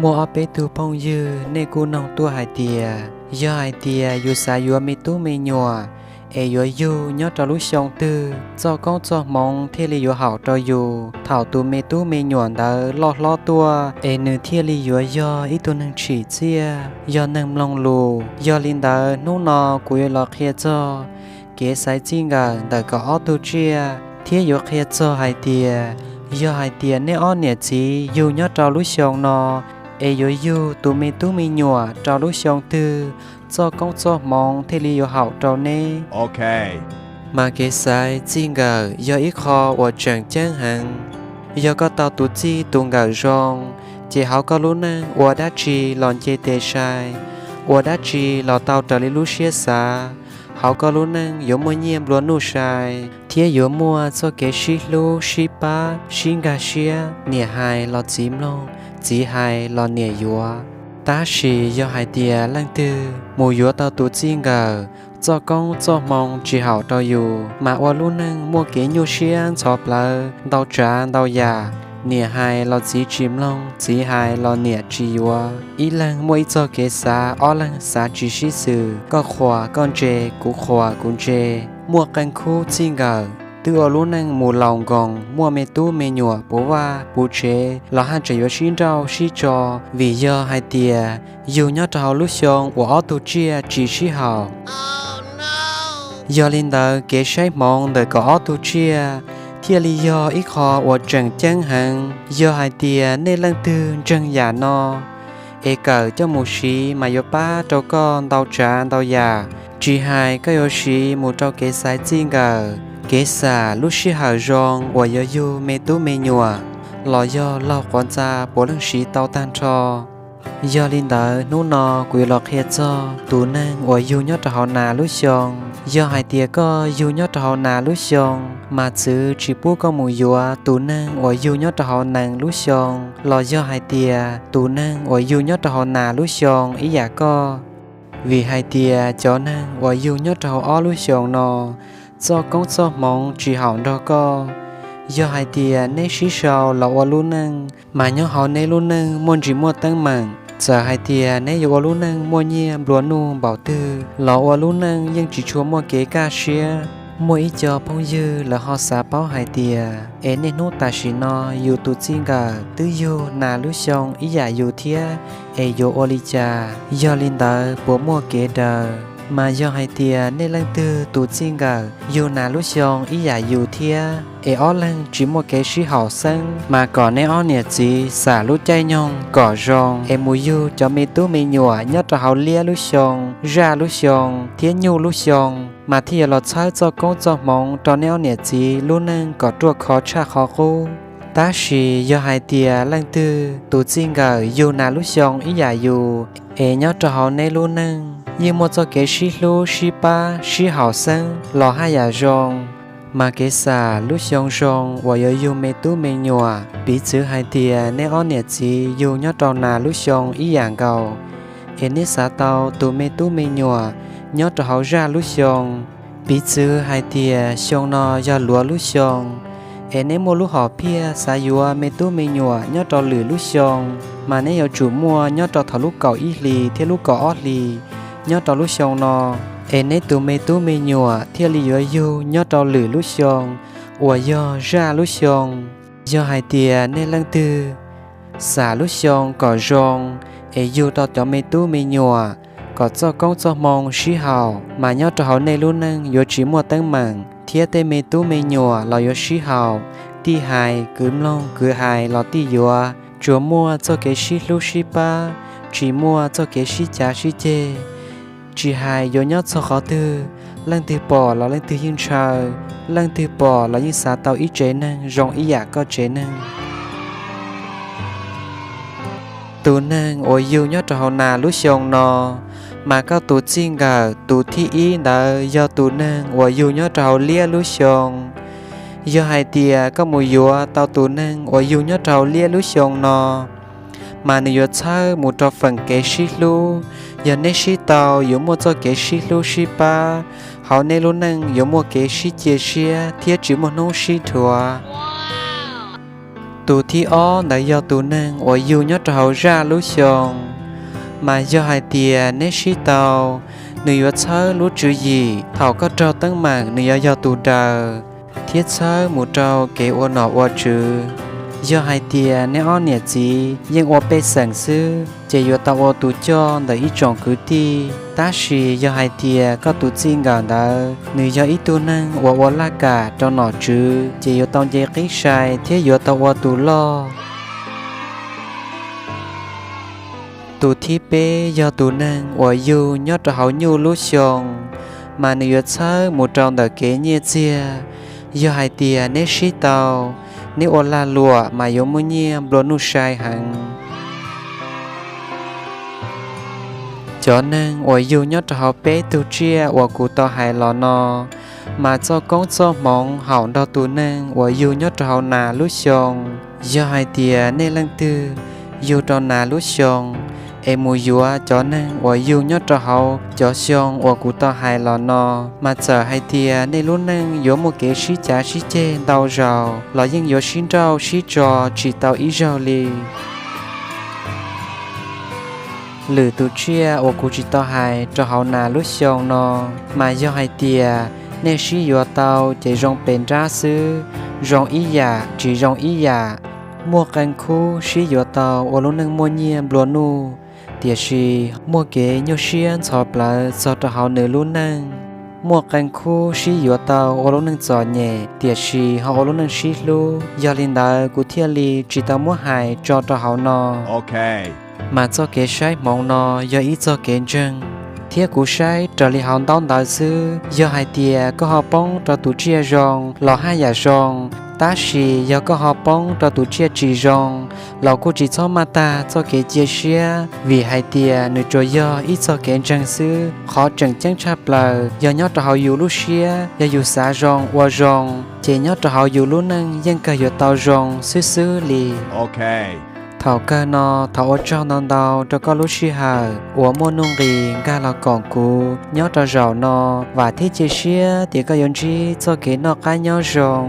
Muaj ob peb tug phooj ywg nej kuj noog tuaj hais tias, yog hais tias yus xav yuav me tub me nyuam es yuav yug nyob rau lub xyoo twg txoj koob txoj hmoov thiaj li yuav haum rau yus, thaum tus me tub me nyuam ntawd loj hlob tuaj es nws thiaj li yuav yog ib tug neeg tsim txiaj, yog neeg mloog lus. Yog li ntawd hnub no kuv yuav los qhia txog kev xaiv txij nkawm ntawm kaum ob tug tsiaj, thiab yuav qhia txog hais tias, yog hais tias nej ob niam txiv yug nyob rau lub xyoo no es yuav yug tus me tub me nyuam rau lub xyoo twg, txoj koob txoj hmoov thiaj li yuav haum rau neb. Mas kev xaiv txij nkawm yog ib qho uas tseem ceeb heev. Yog koj tau tus txij tus nkawm zoo, ces hauv koj lub neej ua dab tsi los nce tes sai, ua dab tsi los tau raws li lub siab xav. Hauv koj lub neej yuav muaj nyiaj nplua nuj sai, thiab yuav muaj txoj kev sib hlub sib pab sib nkag siab, niam hais los txiv mloog, txiv hais los niam yuav. Tab sis yog hais tias leej twg mus yuav tau tus txij nkawm, txoj koob txoj hmoo tsis haum rau yus, mas ua lub neej muaj kev nyuaj siab ntxhov plawv ntau tsav ntau yam, niam hais los txiv tsis mloog, txiv hais los niam tsis yuav. Ib leeg muaj ib txoj kev xav, ob leeg xav tsis sib xws, koj qhuas koj ntse, kuv qhuas kuv ntse, muaj qee khub txij nkawm twb ua lub neej mus laus nkoos, muaj me tub me nyuam puv vaj puv tsev los haj tseem yuav sib nrauj sib tso, vim yog hais tias yug nyob rau hauv lub xyoo uas ob tug tsiaj tsis sib haum. Yog li ntawd kev saib hmoov ntawm kaum ob tug tsiaj thiaj li yog ib qho uas tseem ceeb heev. Yog hais tias nej leej twg ntseeg yam no es kawm coj mus siv mas yuav pab rau koj ntau tsav ntau yam. Tsis hais koj yuav siv mus rau kev xaiv txij nkawm, kev xam lub sij hawm zoo uas yuav yug me tub me nyuam, los yog laug quav ntxa puav leej siv tau tag nrho. Yog li ntawd hnub no kuv yuav los qhia txog tus neeg uas yug nyob rau hauv nas lub xyoo. Yog hais tias koj yug nyob rau hauv nas lub xyoo mas txwv tsis pub koj mus yuav tus neeg uas yug nyob rau hauv nees lub xyoo, los yog hais tias tus neeg uas yug nyob rau hauv nas lub xyoo ib yam koj. Vim hais tias cov neeg uas yug nyob rau hauv ob lub xyoo no, txoj koob txoj hmoov tsis haum nrog koj. Yog hais tias neb sib sau los ua lub neej, mas nyob hauv neb lub neej muaj ntsis muaj teeb meem. Txawm hais tias neb yuav ua lub neej muaj nyiaj nplua nuj npaum twg los ua lub neej yeej tsis tshua muaj kev kaj siab. Muaj ib co phooj ywg lawv ho xav paub hais tias, es niaj hnub tam sim no yus tus txij nkawm twb yug nas lub xyoo ib yam yus thiab, es yuav ua li cas? Yog li ntawd puas muaj kev daws? Mas yog hais tias nej leej twg tus txij nkawm yug nas lub xyoo ib yam yus thiab, es ob leeg tsis muaj kev sib haum xeeb, mas kom neb ob niam txiv xam lub caij nyoog kom zoo es mus yug cov me tub me nyuam nyob rau hauv liab lub xyoo, zaj lub xyoo thiab nyuj lub xyoo, mas thiaj yuav los txhawb txoj koob txoj hmoov rau neb ob niam txiv lub neej kom ruaj khov tshaj qhov qub. Tab sis yog hais tias leej twg tus txij nkawm yug nas lub xyoo ib yam yus, es nyob rau hauv neb lub neej yeej muaj txoj kev sib hlub sib pab sib haum xeeb los haj yam zoo. Mas kev xam lub xyoo zoo uas yuav yug me tub me nyuam, piv txwv hais tias neb ob niam txiv yug nyob rau nas lub xyoo ib yam nkaus, es neb xav tau tus me tub me nyuam nyob rau hauv zaj lub xyoo. Piv txwv hais tias xyoo no yog luav lub xyoo, es neb muaj lub hom phiaj xav yuav me tub me nyuam nyob rau lwm lub xyoo, mas neb yuav tsum muaj nyob rau thaum lub kaum ib hlis thiab lub kaum ob hlis nyob rau lub xyoo no, es neb tus me tub me nyuam thiaj li yuav yug nyob rau lwm lub xyoo uas yog zaj lub xyoo. Yog hais tias nej leej twg xam lub xyoo kom zoo es yug tau cov me tub me nyuam kom txoj koob txoj hmoo sib haum, mas nyob rau hauv nej lub neej yuav tsis muaj teeb meem thiab tej me tub me nyuam los yuav sib haum. Tij hais kwv mloog, kwv hais los tij yuav, tsuas muaj txoj kev sib hlub sib pab, tsis muaj txoj kev sib cav sib ceg. Tsis hais yuav nyob txog qhov twg, leej twg pom los leej twg yeej ntshaw, leej twg pom los yeej xav tau ib tsev neeg zoo ib yam koj tsev neeg. Tus neeg uas yug nyob rau hauv nas lub xyoo no, mas koj tus txij nkawm tus thib ib ntawd yog tus neeg uas yug nyob rau hauv liab lub xyoo. Yog hais tias koj mus yuav tau tus neeg uas yug nyob rau hauv liab lub xyoo no, mas nws yuav txhawb mus rau feem kev sib hlub. Yog neb sib tau yuav muaj txoj kev sib hlub sib pab, hauv neb lub neej yuav muaj kev sib cia siab thiab tsis muaj hnub sib dhuav. Tus thib ob ntawd yog tus neeg uas yug nyob rau hauv zaj lub xyoo. Mas yog hais tias neb sib tau, nws yuav txhawb lub tswv yim thaum koj raug teeb meem nws yuav yog tus daws, thiab txhawb mus rau kev ua nom ua tswv. Yog hais tias neb ob niam txiv yeej ua pej xeem xwb, ces yuav tau ua tus coj ntawm ib tsoom kwv tij. Tab sis yog hais tias koj tus txij nkawm ntawd nws yog ib tug neeg uas ua laj kam rau nom tswv, ces yuav tau nce qib sai thiab yuav tau ua tus loj. Tus thib peb yog tus neeg uas yug nyob rau hauv nyuj lub xyoo, mas nws yuav txhawb mus rau ntawm kev nyiaj txiag. Yog hais tias neb sib tau, neb ua lag luam mas yuav muaj nyiaj nplua nuj sai heev. Cov neeg uas yug nyob rau hauv peb tug tsiaj uas kuv tau hais los no, mas txoj koob txoj hmoov haum nrog tus neeg uas yug nyob rau hauv nas lub xyoo. Yog hais tias nej leej twg yug rau nas lub xyoo, es mus yuav cov neeg uas yug nyob rau hauv cov xyoo uas kuv tau hais los no, mas txawm hais tias nej lub neej yuav muaj kev sib cav sib ceg ntau zaus los yeej yuav sib nrauj sib tso tsis tau ib zaug li. Lwm tus tsiaj uas kuv tsis tau hais rau hauv nas lub xyoo no, mas yog hais tias nej sib yuav tau ces zoo pes nrab xwb, zoo ib yam tsis zoo ib yam. Muaj qee khub sib yuav tau ua lub neej muaj nyiaj nplua nuj, tiam sis muaj kev nyuaj siab ntxhov plawv txog rau hauv nws lub neej. Muaj qee khub sib yuav tau ua lub neej txom nyem, tiam sis ho ua lub neej sib hlub. Yog li ntawd kuv thiaj li tsis tau muab hais tso rau hauv no. Mas txoj kev saib hmoov no yog ib txoj kev ntseeg, thiab kuv saib raws li hauv ntaub ntawv xwb. Yog hais tias koj ho poob rau tus tsiaj zoo los haj yam zoo, tab sis yog koj ho poob rau tus tsiaj tsis zoo los kuj tsis txhob maj tag txoj kev cia siab, vim hais tias nws tsuas yog ib txoj kev ntseeg xwb. Qhov tseem ceeb tshaj plaws yog nyob rau hauv yus lub siab, yog yus xav zoo ua zoo, ces nyob rau hauv yus lub neej yeej kawg yuav tau zoo xwb xwb li. Thaum kawg no thov ua tsaug ntau ntau rau koj lub sij hawm uas muaj nuj nqis nkag los koom kuv nyob rau zaum no. Vam thiab cia siab tias koj yuav ntsib txoj kev noj qab nyob zoo.